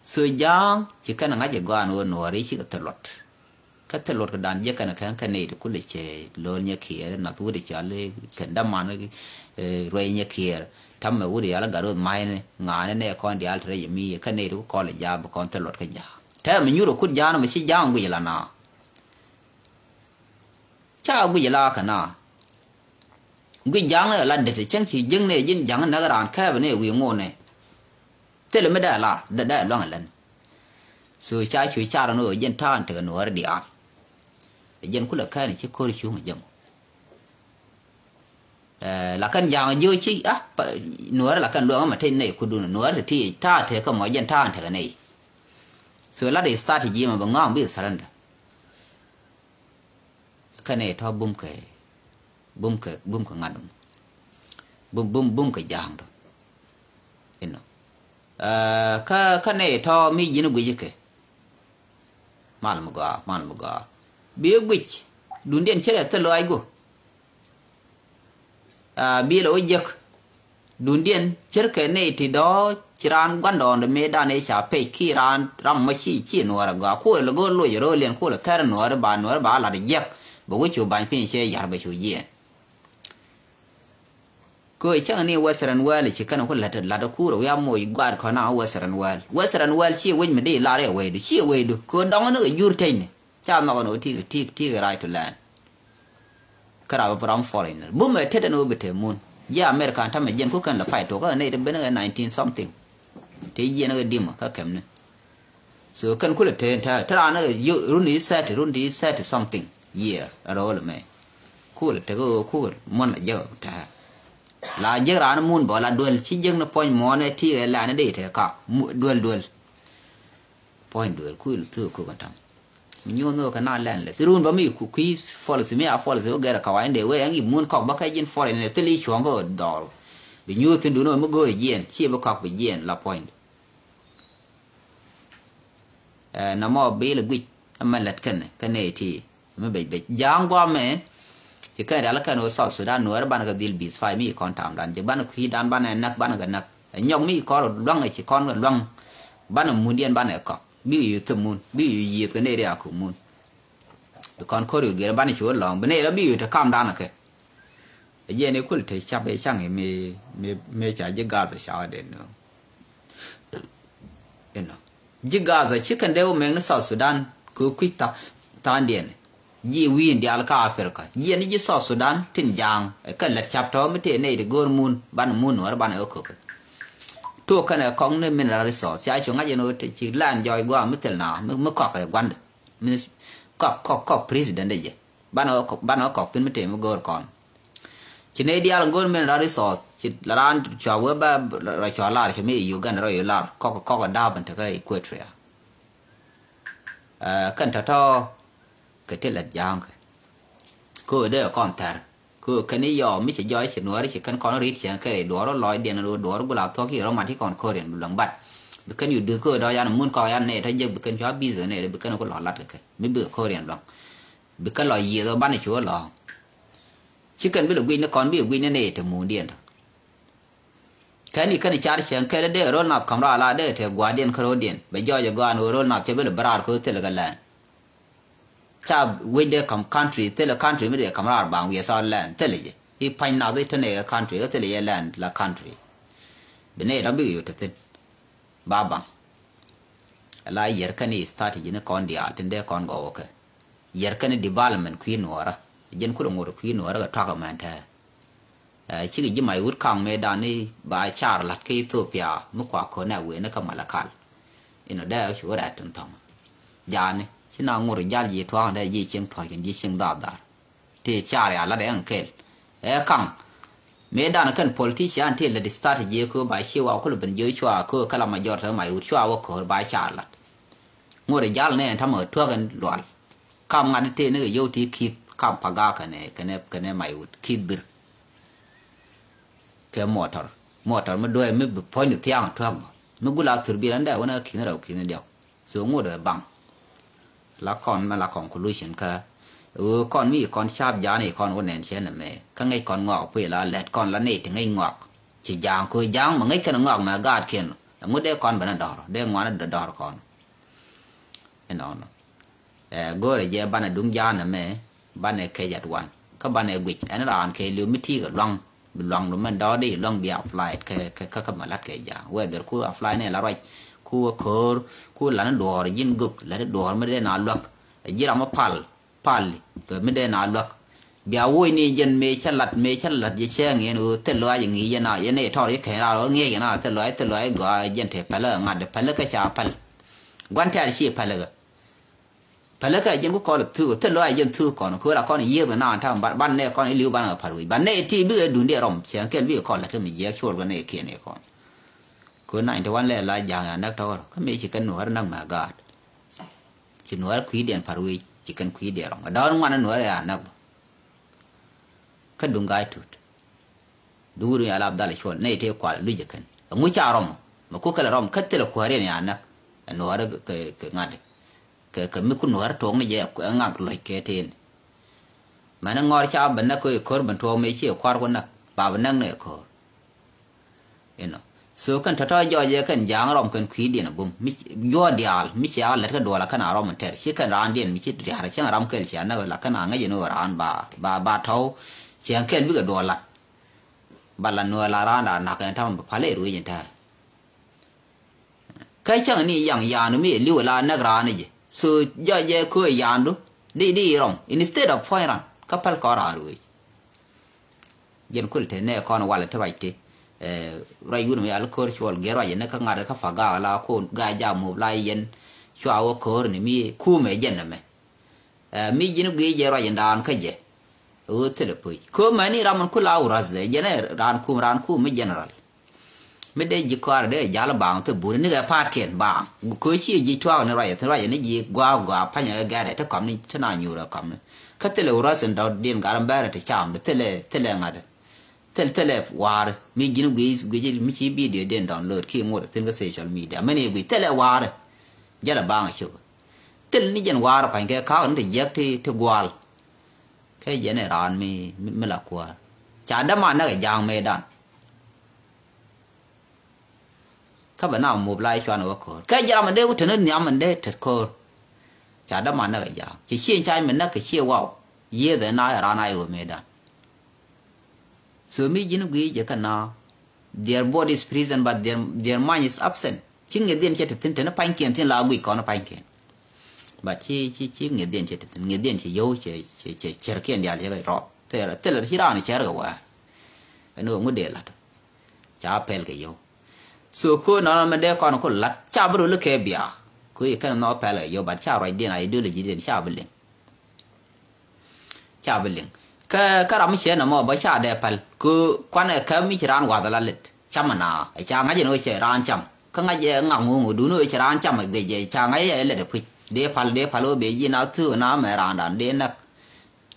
So ja̱a̱ŋ ci kɛn ŋa̱c ɛ gɔaa ɛn ɣöö nuɔ̱ɔ̱ri cikɛ thil luɔt. Kä thil luɔt kɛ dan jiäkɛn kɛn kɛn nɛy ti kulɛ cɛ lo̱l nyɛ kiɛɛr nath wut i̱ cɔal i̱ kɛn däman, ɛ, ruɛy nyɛ kiɛɛr. Ta̱mɛ wut i̱ yal i̱ gat roth ma̱cni ŋa̱a̱ni nɛ kɔn diaal ti rɛc ɛ mi kɛn nɛy ti ku kɔl i̱ ja̱a̱ bi kɔn thil luɔt kä ja̱a̱ŋ. Tɛmɛ nyuur ɛ kut ja̱a̱ŋ mɛ ci ja̱a̱ŋ guic ɛ la na. Ca guic ila kɛ na. Guic ja̱a̱ŋ ni ɛ la det cäŋ ci jiäŋ ni ɛ ji̱n ja̱ŋ ni näk raan kɛɛpɛ ni ɛ wi̱i̱ ŋo̱o̱n ni. Thilɛ mi dee lar dee, dee luaŋ ɛ län. So ca cu car ni ɛ ji̱n ta̱a̱n tekɛ nuɔ̱ɔ̱ri diaal. Ɛ ji̱n kulɛ kɛɛn ci ko̱r cuŋ ɛ jɛm. Ɛ, la kɛn ja̱a̱ŋ ji̱ ci a nuɔ̱ɔ̱ri la kɛn luaŋ ɛmɛ te nɛy kudun nuɔ̱ɔ̱ri te ti ta̱a̱ tekɛ mɔ ji̱n ta̱a̱n tekɛ nɛy. So la dee strategy mɛ bɛ ŋa̱a̱ŋ bi surrender. Kɛn nɛy tɔ̱ bum kɛ, bum kɛ, bum kɛ ŋa̱t dum. Bum, bum, bum kɛ ja̱a̱ŋ dum. Inɔ. Ɛ, kä, kä nɛy tɔ̱ mi ji̱n guic kɛ. Mal mi gɔaa, mal mi gɔaa. Bi guic dundiɛn cɛ lɛ thil lɔaac go. Aa, bilɛ wä jek. Dundiɛn cärkɛ nɛy ti dɔ̱ ci raan gua̱ndɔɔŋdɛ mëëdan ëë ca pec ki raan ram mɔ ci, ci nuɔɔrɛ gɔaa. Kuɔlɛ lɛ go̱o̱r loc ɛ ro̱o̱liɛn kuɔlɛ thɛr nuɔɔrɛ ba nuɔɔrɛ ba lat jiɛk. Bɛ wä cu ba̱ny piny cɛ ya̱r bɛ cu jiɛɛn. Kɛ ɣöö cäŋ ni Western world ci kɛn ku la̱t, la̱t kuurɛ wi̱i̱ a moc gua̱a̱t kɔn a Western world. Western world ci wec mi di lar ɛ wecdu, ci wecdu. Kɛ ɣöö dɔŋ ni kɛ jur tecni. Ca nhɔk ɛn ɣöö ti, ti, ti kɛ right to land. Kä rap bä ram foreigner bumɛ tet ɛn ɣöö bi te mun. Jiɛ America tamɛ jiɛn ku kɛn lɛ pay tok kä nɛy ti ben ɣä nineteen something. Te jiɛn ɣä dimä kä kɛmni. So kɛn kulɛ te te te raan ɣä run i̱ thirty, run i̱ thirty something year ɛ rɔɔl mɛ. Kulɛ te ɣä kukɛ muɔn lɛ jek ɛ te. La jek raan mun bä la duel ci jek ni puɔ̱ny muɔ̱ɔ̱n ɛ ti ɣä la ni dee te ka duel duel. Puɔ̱ny duëël kuil thuk kuk ɛ ta̱m. Mi nyuɔ̱n nhök kɛ na lɛn lɛ thirun bä mi ku kui̱ policy mi a policy wä gɛr ɛ kawain dee wee ɛŋ i̱ mun kɔk bä kɛ ji̱n foreign ni thil i̱ cuɔ̱ŋ kä dhɔr. Bi nyuur thi̱n dun wä mi go̱o̱r jiɛn ci bi kɔk bi jiɛn la puɔ̱ny. Ɛ nɔmɔ bil guic ɛmɛ lät kɛn kɛ nɛy ti. Mi bec bec ja̱a̱ŋ guamɛ. Ci kɛn rial kɛn wä South Sudan nuɔɔri banɛ kɛ dhil bi spy mi kɔn tamdan jɛ banɛ kui̱dan banɛ näk banɛ kɛ näk. Ɛ nyɔk mi kɔn luaŋ ɛ ci kɔn kɛ luaŋ. Banɛ mundiɛn banɛ kɔk bi yu thim mun bi yu yieth kɛ nɛy riak kɛ mun. Bi kɔn ko̱r yu gɛr banɛ ci wä lɔŋ bi nɛy rɔ bi yu te kamdan kɛ. Ɛ jiɛn ikul te cap ɛ caŋ mi mi mi ca ji̱ gath ca wä den nööŋ. Inɔ. Ji̱ Gaza ci kɛn dee wä mɛk ni South Sudan kɛ kui̱ tha̱a̱ŋdiɛn. Ji̱ wi̱i̱n diaal kä Africa jiɛn ni ji̱ South Sudan tin ja̱a̱ŋ kɛ lät cap tɔ̱ mi tëë nɛy ti go̱o̱r mun banɛ mun nuɔ̱ɔ̱r banɛ ɣä kökɛ. Tuɔɔk kɛnɛ kɔk ni mineral resource ca cu ŋa̱c ɛn ɣöö ci land jɔɔc gua̱a̱ mi thil na mi kɔk ɛ gua̱ndɛ mi kɔk kɔk kɔk president ɛ jɛ. Banɛ ɣä kɔk thin mi tëë mi go̱o̱r kɔn. Ci nɛy diaal go̱o̱r mineral resource ci la raan cua wee ba rɔ cua lar ci mi Uganda rɔ yu lar kɔk kɔk da̱a̱p in tekä Equatoria. Kɛn tɔ̱tɔ̱ kɛ ti lät ja̱a̱ŋ kɛ. Kɛ ɣöö dee kɔn thɛr kɛ ɣöö kɛn i̱ yɔɔ mi ci jɔɔc ci nuääri ci kɛn kɔn ri̱t cieŋ kɛ rɛy duɔɔr rɔ lɔɔcdiɛn rɔ duɔɔr gula thuɔ̱k i̱ rɔ mat i̱ kɔn ko̱riɛn bi luäŋ bat. Bi kɛn yu duth kɛ ɣöö dɔ̱ yan mun kɔk yan nɛy tɔ̱ jek bi kɛn cua bi̱th ɣöö nɛy bi kɛn ku lɔ lat kɛ kɛ mi bikɛ ko̱riɛn luäŋ. Bi kɛn lɔ yiëëth ɣöö banɛ cu ɣä lɔ̱ɔ̱ŋ. Ci kɛn bi lɛ guic ni kɔn bi guic ni nɛy te muundiɛn tɔ̱. Kɛn i̱ kɛn i̱ car cieŋ kɛl i̱ dee ro̱l nath ka̱m raal a dee te gua̱a̱rdiɛn kä ro̱ldiɛn bɛ jɔɔc ɛ gɔaa ni ɣöö ro̱l nath cɛ bi lɛ bi raar kä thilɛ kɛ lɛn. Ca wec dee ka̱m country thilɛ country mi dee ka̱m raar baŋ wiɛ South land thilɛ jɛ i̱ pa̱ny nath i̱ te nɛy kɛ country kä thilɛ yɛ land la country. Bi nɛy dɔ̱ bikɛ yot te thi̱n. Ba baŋ. Ala yɛr kɛn i̱ strategy ni kɔn diaal tin dee kɔn gɔw kɛ. Yɛr kɛn i̱ development kui̱ nuɔɔrä. Jɛn kulɛ ŋot kui̱ nuɔɔrä kɛ tuak ɛmɛn tɛɛ. Cikɛ ji̱ mac wut kaŋ mëëdan ni ba car la̱t kä Ethiopia mi kua kön ɛ wëë ni kä Malakal. Inɔ dee cu rɛt tin thɔŋ. Jaani ci na ŋot jal ji̱ tua̱a̱ŋ dee ji̱ cieŋ thuɔ̱c kɛn ji̱ cieŋ dhar dhar. Ti car ya la̱t ɛn kɛl ɛ kaŋ. Mëëdan kɛn politician ti lät strategy kä ba ci wa kulɛ ben jiö cua kä kɛ la majority mac wut cua wä köör ba car la̱t. Ŋot jal ni ɛn tamɛ tuäk ɛn lual. Kam ŋa̱t tëë ni kɛ yio̱w ti ki̱th kam paga kɛnɛ kɛnɛ kɛnɛ mac wut ki̱th bir. Kɛ motor motor mi duɔ̱ɔ̱c mi bi puɔ̱ny ni thia̱a̱ŋ tuäk bä mi gula thur bi rɛn dɛ wänä ki̱n rɛw ki̱n diɔk. So ŋot ɛ baŋ. La kɔn mɛ la conclusion kä ɣöö kɔn mi kɔn cap ja̱a̱n i̱ kɔn wä nɛn cɛ nɛ mɛ kä ŋäc kɔn ŋɔak puc la lɛt kɔn la nɛy ti ŋäc ŋɔak. Ci ja̱a̱ŋ köö ja̱a̱ŋ mɛ ŋäc kɛn ŋɔak mɛ gaatkiɛn ɛŋu dee kɔn bɛn a dɔ̱r dee ŋuan a dɔ̱r kɔn. Inɔnɔ. Ɛ go̱o̱rɛ jɛ banɛ duŋ ja̱a̱n ɛmɛ banɛ kec at wan kä banɛ guic ɛn raan kɛ liw mi ti̱i̱ kɛ luaŋ. Bi luaŋdu mɛn dɔɔdi luaŋ bi a flight kɛ kɛ kɛ mɛ la̱t kɛ ja̱a̱ŋ whether ku a flight ni la ruac ku wä köör ku la̱t ni duɔ̱ɔ̱r ji̱n gök la̱t ni duɔ̱ɔ̱r mi dee na luäk. Ɛ ji̱ ram mi pal pal kɛ mi dee na luäk. Bia woc ni jɛn mëë cä lat mëë cä lat jɛ cɛɛŋ yɛn ɣöö thil lɔaac ŋi̱i̱c yɛn a yɛn i̱ tɔr i̱ kɛn raar ɣöö ŋi̱i̱c yɛn a thil lɔaac thil lɔaac gɔaa jɛn te päl ɛ ŋa̱t päl kä ca päl. Gua̱n tɛ̈r ci päl ɛ ɣä. Päl kä jɛn ku kɔl thuk thil lɔaac jɛn thuk kɔn ku la kɔn yiëëth kɛ naan ta̱a̱ ban nɛ kɔn i̱ li̱w ban kɛ pa̱r wi̱c ban nɛ ti bikɛ dun diɛ rɔm cɛn kɛl bikɛ kɔl la te mi jiɛɛk cuɔl kɛ nɛ kiɛn i̱ kɔn. Ku nine to one lɛ la ja̱a̱ŋ ya näk tɔɔr kä mëë ci kɛn nuäär näk mɛ gaat. Ci nuäär kui̱diɛn pa̱r wi̱c ci kɛn kui̱diɛn rɔm a dɔ̱ɔ̱r ŋuan nuäär ya näk bä. Kä duŋ ga̱a̱c tut. Duŋ wur ya la dhal cuɔl nɛy tëë kual luc ɛ kɛn ɛŋu ca rɔm. Mɛ ku kɛlɛ rɔm kä thilɛ kuääriɛn ya näk. Ɛ nuäär kɛ ŋa̱t kɛ kɛ mi ku nuäär tuɔɔk ni jɛ ɛ ŋak lɔc kɛ tëën. Mɛn ŋɔr ca bɛ näk kɛ ko̱r ben tuɔɔk mëë ci ɛ kuar ku näk ba bɛ näk ni ɛ ko̱r. Inɔ so kɛn tɔ̱tɔ̱ jɔɔc ɛ kɛn ja̱a̱ŋ rɔm kɛn kui̱diɛn a bum mi juɔ̱ɔ̱r diaal mi cia lɛt kɛ duɔl a kɛn a rɔm in tɛr ci kɛn raandiɛn mi ci ria̱r cieŋ ram kɛl cia näk la kɛn a ŋäc in ɣöö raan ba ba ba tɔ̱w. Cieŋ kɛl bikɛ duɔl lat. Ba la nuɔɔr la raan daa nak kɛn ta̱a̱m bɛ pal ɛ ruëëc in tɛr. Kä cäŋ ni yaŋ yaandu mi ɛ li̱w ɛ la näk raan jɛ so jɔɔc ɛ köö yaandu di di rɔm instead of puɔ̱ny ran kä päl kɔn raan ruëëc. Jɛn kul te nɛ kɔn walɛ ti ruac ti ruac wun mi yal ko̱r cuɔl gɛ ruac ni kä ŋa̱t kä pa gaak la ko gaa jam mup la yɛn. Cua wä ko̱r ni mi kumɛ jɛn nɛ mɛ. Mi ji̱n guiy jɛ ruac in daan kä jɛ. Ɣöö thilɛ puc ko̱r mɛni ram in kul a wurath dɛ jɛn ɛ raan kum raan kum mi general. Mi dee ji̱ kɔaarɛ dee jal baaŋ thil buri ni kɛ pa̱a̱tkiɛn baaŋ. Köö ci ji̱ tuaak ni ruacɛ thi̱n ruacɛ ni ji̱ gua̱a̱k gua̱a̱k pa̱nyɛ kɛ gɛ̈rɛ ti kɔmni ti na nyuurɛ kɔmni. Kä thilɛ wurath in dɔ̱diɛn gat in bɛ̈rɛ ti caamdɛ thilɛ thilɛ ŋa̱tdɛ. Thil thilɛ wa̱a̱ri mi ji̱n guic guic mi ci bidio diɛn download ki ŋot thi̱n kä social media mɛn i̱ guic thilɛ wa̱a̱ri. Jälɛ baaŋ cok. Thil ni jɛn wa̱a̱ri pa̱ny kɛ ka̱a̱k ni ti jiäk ti ti gua̱a̱l. Kɛ jɛn ɛ raan mi mi la kuäär. Ca däma näk ɛ ja̱a̱ŋ mëëdan. Kä bɛ na mop la i̱ cuan wä ko̱o̱r kɛ jɛ ram in dee wä teni nhiam in dee tet ko̱o̱r. Ca däma näk ɛ ja̱a̱ŋ ci cieŋ ca mi näk kɛ cie waw. Yiëëth ɛ na ɛ raan a i̱ wä mëëdan. So mi ji̱n gui̱i̱c jɛ kä na their body is present but their, their mind is absent. Ci ŋi̱ethiɛn cɛ te thi̱n, te ni pa̱nykiɛn thi̱n la guic kɔn pa̱nykiɛn. But ci, ci, ci ŋi̱ethiɛn cɛ te thi̱n, ŋi̱ethiɛn cɛ yio̱w, cɛ, cɛ, cɛ cärkiɛn diaal cɛ rɔth. Thilɛ, thilɛ ci raan cär kɛ wäär. Ɛn ɣöö ŋut dee la̱t. Ca pɛl kɛ yio̱w. So köö nɔnɔ mɛ dee kɔn ku la̱t, ca bi rol kɛ bia. Köö i̱ kɛn nhɔk pɛl kɛ yio̱w, but ca ruacdiɛn, ideologydiɛn ca bi liŋ. Ca bi liŋ. Kä, kä ram mi ciɛ nɔmɔ bä ca dee päl. Kö kuanɛ kä mi ci raan wath ala lät. Cam ana, ɛ ca ŋa̱c ɛn ɣöö cɛ raan cam. Kä ŋa̱c ɛ ŋa̱k ŋuŋ ɣöö duundɛ ɣöö cɛ raan cam ɛ guic ɛ ca ŋa̱c ɛ lät ɛ puc. Dee päl, dee päl ɣöö bɛ ji̱ na thuk na mɛ raandan dee näk.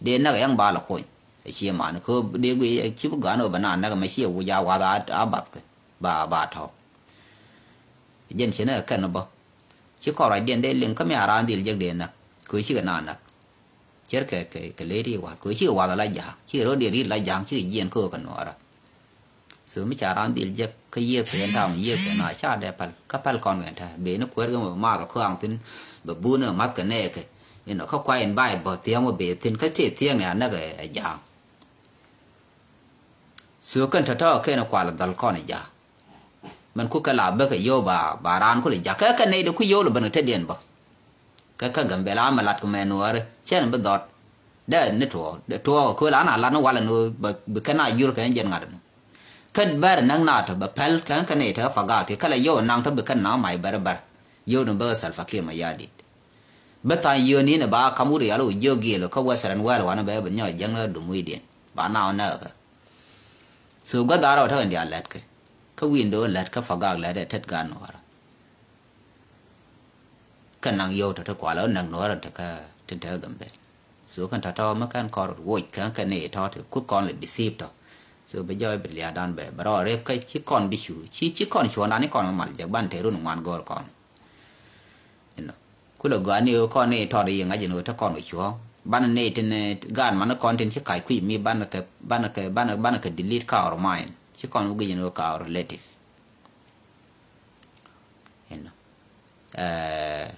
Dee näk ɛ yaŋ ba lɛ kony. Ɛ cie man kö dee guic ɛ ci bi gɔ̱a̱n ɣöö bɛ na näk mɛ ciɛ wuc a wath a, a bath kɛ. Ba, ba tɔ̱. Jɛn ci nɛ kɛn bä. Ci kɔn ruacdiɛn dee liŋ kä mi a raan dhil jek dee näk. Kö cikɛ na näk. Cär kɛ, kɛ, kɛ ley ti wath, kɛ ci wath la ja̱a̱ŋ, ci rɔ diɛ rit la ja̱a̱ŋ, ci jiɛn kä kɛ nuɔɔrä. So mi ca ran dhil jek kä yiëë kɛ ta̱a̱ŋ yiëë kɛ na ca dee päl, kä päl kɔn kɛ ta̱a̱. Bee ni kuäär kɛ mɛ math kä aŋ thi̱n, bɛ bun ɛ math kɛ nɛɛkɛ. Inɔ kä kua in bay bä thiäŋ wä bee thi̱n, kä tëë thiäŋ ni a näk ɛ ja̱a̱ŋ. So kɛn tɔ̱tɔ̱ kɛn kual dhɔl kɔn ja̱a̱ŋ. Mɛn ku kɛ la bä kɛ yio̱w ba, ba raan ku lɛ ja̱k. Kɛ kɛ nɛy dee ku yio̱w lɛ ben kɛ tetdiɛn bä. Kɛ kɛ Gambɛla mɛ lat kɛ mɛ nuɔɔri cɛn bi dhɔt. Dee ni tuɔɔk, dee tuɔɔk kɛ köl an a lat ni walɛ ni bi kɛn a jur kɛ ni jɛn ŋa̱t ni. Kä bɛr näk na tɔ bɛ pɛl kɛ kɛ nɛy tɛ Fagak ti kɛ lɛ yio̱w naŋ tɔ bi kɛn na mac bɛr bɛr. Yio̱w ni bä kɛ Salva Kiir Mayardit. Bi tha̱a̱ŋ yio̱w ni ni ba kam wut rial wä jiök giël kä Western World wanɛ bɛ bi nyɔk jiäkni dum wi̱i̱diɛn ba na wä näk kɛ. So gua̱th a rɔw tekɛ diaal lɛt kɛ. Kä window lɛt kä Fagak lɛt ɛ tet gaat nuɔɔrä. Kɛ naŋ yio̱w tɔ ti kualɛ wä näk nuɔɔrä ti kä tin tekɛ Gambɛl. So kɛn tɔ̱tɔ̱ mi kɛn kɔr woc kɛn kɛn ni tɔ̱ ti kut kɔn lɛ deceive tɔ. So bɛ jɔɔc bi lia̱a̱dan bɛ bɛ rɔ rep kä ci kɔn bi cu ci ci kɔn cuɔ̱ɔ̱ŋdan ni kɔn mi mal jek ban te run ŋuan go̱o̱r kɔn. Inɔ. Kulɛ gɔaa ni ɣöö kɔn ni tɔt i̱ ŋa̱c in ɣöö te kɔn kɛ cuɔ̱ɔ̱ŋ. Banɛ nɛy tin, eh, gaat man ni kɔn tin ci kac kui̱ mi banɛ kɛ, banɛ kɛ, banɛ, banɛ kɛ delete kä our mind. Ci kɔn wä guic in ɣöö kä our relative. Inɔ. Eh,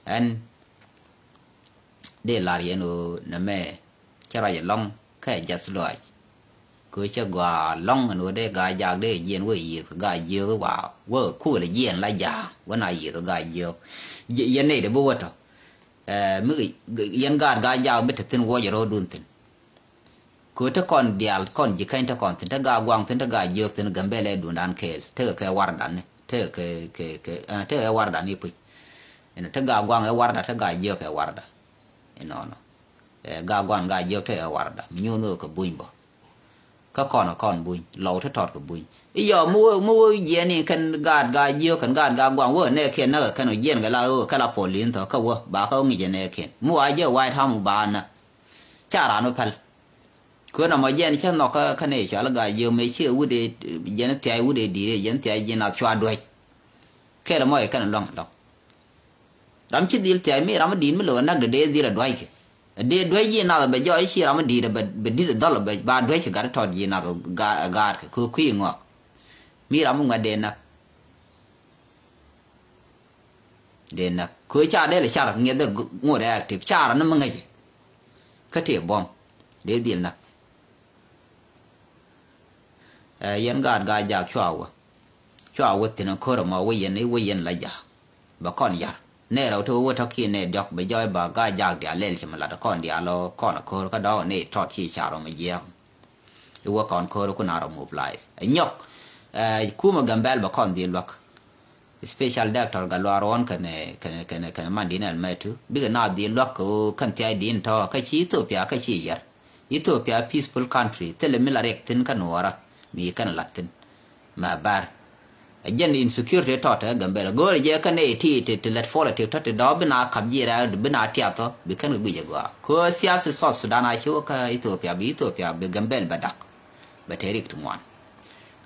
ɛn dee lar yɛn ɣöö nɛmɛ cä ruac ɛlɔ̱ŋ kä ɛ jath lɔaac. Kɛ ɣöö cä gɔaa ɛlɔ̱ŋ ɛn ɣöö dee Gaa-jaak dee jiɛn wä yiëth kɛ Gaa-jiök wa wä kuël jiɛn la ja̱a̱ŋ wä na yiëth kɛ Gaa-jiök. Yɛn nɛy dee bi wä tɔ. Eh, mi yɛn gaat Gaa-jaak bi te thi̱n wuɔc ɛ ro̱o̱dun thi̱n. Kɛ ɣöö te kɔn diaal kɔn ji̱ käny te kɔn thi̱n, te Gaa-guaŋ thi̱n, te Gaa-jiök thi̱n, Gambɛl ɛ duundan kɛɛl tekɛ kɛ wardan ni tekɛ kɛ, kɛ, kɛ, eh, tekɛ kɛ wardan ni puc. Inɔ te Gaa-guaŋ ɛ warda, te Gaa-jiök ɛ warda. Inɔnɔ. Eh, Gaa-guaŋ Gaa-jiök tekɛ kɛ warda mi nyuuth ni ɣöö kɛ buny bä. Kä kɔn ɛ kɔn buny lɔw te tɔt kɛ buny. Iyɔ mi wä, mi wä jiɛɛni kɛn gaat Gaa-jiök kɛn gaat Gaa-guaŋ wä nɛɛkiɛn näk ɛ kɛn ɔ jiɛɛn kɛ la ɣöö kɛ la police thɔ kä wä ba kä ŋic ɛ nɛɛkiɛn mi wa jɛ White House ba nä. Ca raan wä päl. Kuën amɔ jɛn cä nhɔk kä, kä nɛy cɔal i̱ Gaa-jiök mëë ciɛ wut ëë jɛn thiac wut ëë di̱i̱t ëë jɛn thiac ji̱ nath cua duäc. Kɛl ɛmɔ ɛ kɛn luaŋ ɛlɔ̱ŋ. Ram ci dhil thiac mi ram mi di̱i̱t mi lo̱k ɛ näk dee dee dhil ɛ duäckɛ. Ɛ dee duäc ji̱ nath ɛ bɛ jɔɔc i̱ ci ram mi di̱i̱t ɛ bɛ, bɛ di̱t ɛ dhɔl ɛ bɛ ba duäckɛ gat i̱ tɔt ji̱ nath ɛ ga-, ɛ gaatkɛ kɛ kui̱ ŋɔak. Mi ram mi ŋuɛ̈t dee näk. Dee näk. Kɛ ɣöö car dee lɛ car ŋiɛth ɛ ŋot ɛ active. Car ni mi ŋäcɛ. Kä tëë buɔ̱m. Dee dhil näk. Ɛ, yɛn gaat Gaa-jaak cua wä. Cua wä thi̱n ɛ ko̱r ɛmɔ wä yɛn i̱ wä yɛn la ja̱a̱k. Bɛ kɔn ya̱r. Nɛ rɛw te wä wä tɔ̱ kiɛ nɛ diɔ̱k bɛ jɔɔc ba Gaa-jaak diaal lɛl ci mi lat kɔn diaal ɔ kɔn ɛ ko̱r kä dɔ̱k ɛ nɛ tɔt ci car ɔ mi jiɛɛk. I̱ wä kɔn ko̱r kun a rɔ mobilize. Ɛ nyɔk, ɛ, kumɛ Gambɛl bɛ kɔn dhil luäk. Special Director Gatluak Ruɔn kɛnɛ, kɛnɛ, kɛnɛ, kɛnɛ man din ɛl mɛtu. Bikɛ na dhil luäk kɛ ɣöö kɛn thiac din tɔ̱ kä ci Ethiopia kä ci yɛr. Ethiopia peaceful country. Thilɛ mi la riɛk thi̱n kä nuɔɔrä. Mi kɛn lat thi̱n. Mɛ bär. Ɛ jɛn insecurity tɔ̱ te Gambɛl. Go̱o̱rɛ jɛ kɛn ɛ ti, ti, ti lät politic tɔ̱ ti dɔ̱ bi na kap ji̱ rɛ̈ɛ̈k, bi na tiath tɔ̱, bi kɛn kɛ guic ɛ gɔaa. Kɛ ɣöö siasa South Sudan a ci wä kä Ethiopia, bi Ethiopia, bi Gambɛl bɛ dak. Bɛ te rik ti ŋuan.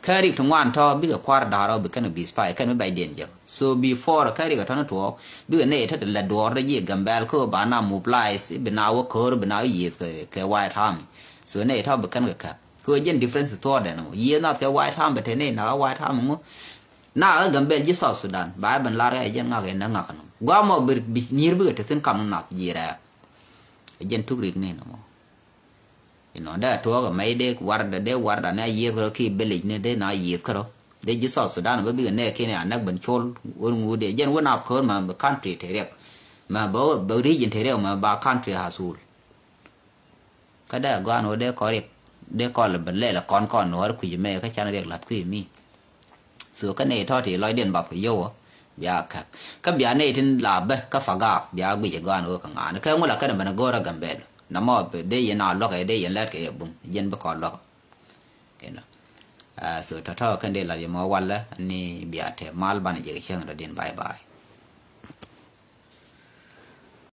Kä rik ti ŋuan tɔ̱ bikɛ kua̱r da̱r ɔ bi kɛn bi spy kɛn bi bɛcdiɛn jek. So before kä rik ɛ tɔ̱ ni tuɔɔk bikɛ nɛy tɔ̱ ti lɛ duɔɔr rɛ ji̱ Gambɛl kä ba na mobilize bi na wä ko̱r bi na wä yiëth kɛ, kɛ White Army. So nɛy tɔ̱ bi kɛn kɛ käp. Kä jɛn difference tuɔɔk dɛn ɔ yiëth nath kɛ White Army bɛ te nɛy nakä White Army ŋu. Nakä Gambɛl ji̱ South Sudan ba ben lar kɛ jɛn ŋak kɛ nɛ ŋak nɔ. Guamɔ bi, bi nyir bikɛ te thin kam nath ji̱ rɛɛk. Jɛn tuk rik ni nɔ mɔ. Inɔ dee a tuɔɔk ɛmɛ i̱ dee warda, dee warda ni a yiëth kärɔ ki village ni dee na yiëth kärɔ. Dee ji̱ South Sudan bä bikɛ nɛɛkiɛn a näk ben col wä ŋut dee jɛn wä nap köör mɛ bɛ country te riɛk. Mɛ bɛ bɛ region te riɛk mɛ ba country as whole. Kä dee gɔaan wä dee kɔn riɛk dee kɔn lɛ bɛ lɛl kɔn kɔn nuɔɔr kui̱c mɛ kä can riɛk la̱th kui̱ mi. So kä nɛy tɔ̱ ti lɔcdiɛn bap kɛ yio̱w ɔ bia käp kä bia nɛy tin la bä kä pagaak bia guic ɛ gɔaan wä kɛ ŋaani kä ŋu la kɛn ben ɛ go̱o̱r ɛ Gambɛl. Namɔ dee yɛn a luäk ɛ dee yɛn lɛt kɛ yɛ bum jɛn bi kɔn luäk. Inɔ. So tɔ̱tɔ̱ kɛn dee lat yɛ mɔ walɛ ni bia te mal banɛ jɛ kɛ cäŋ rɔ din. Bye bye.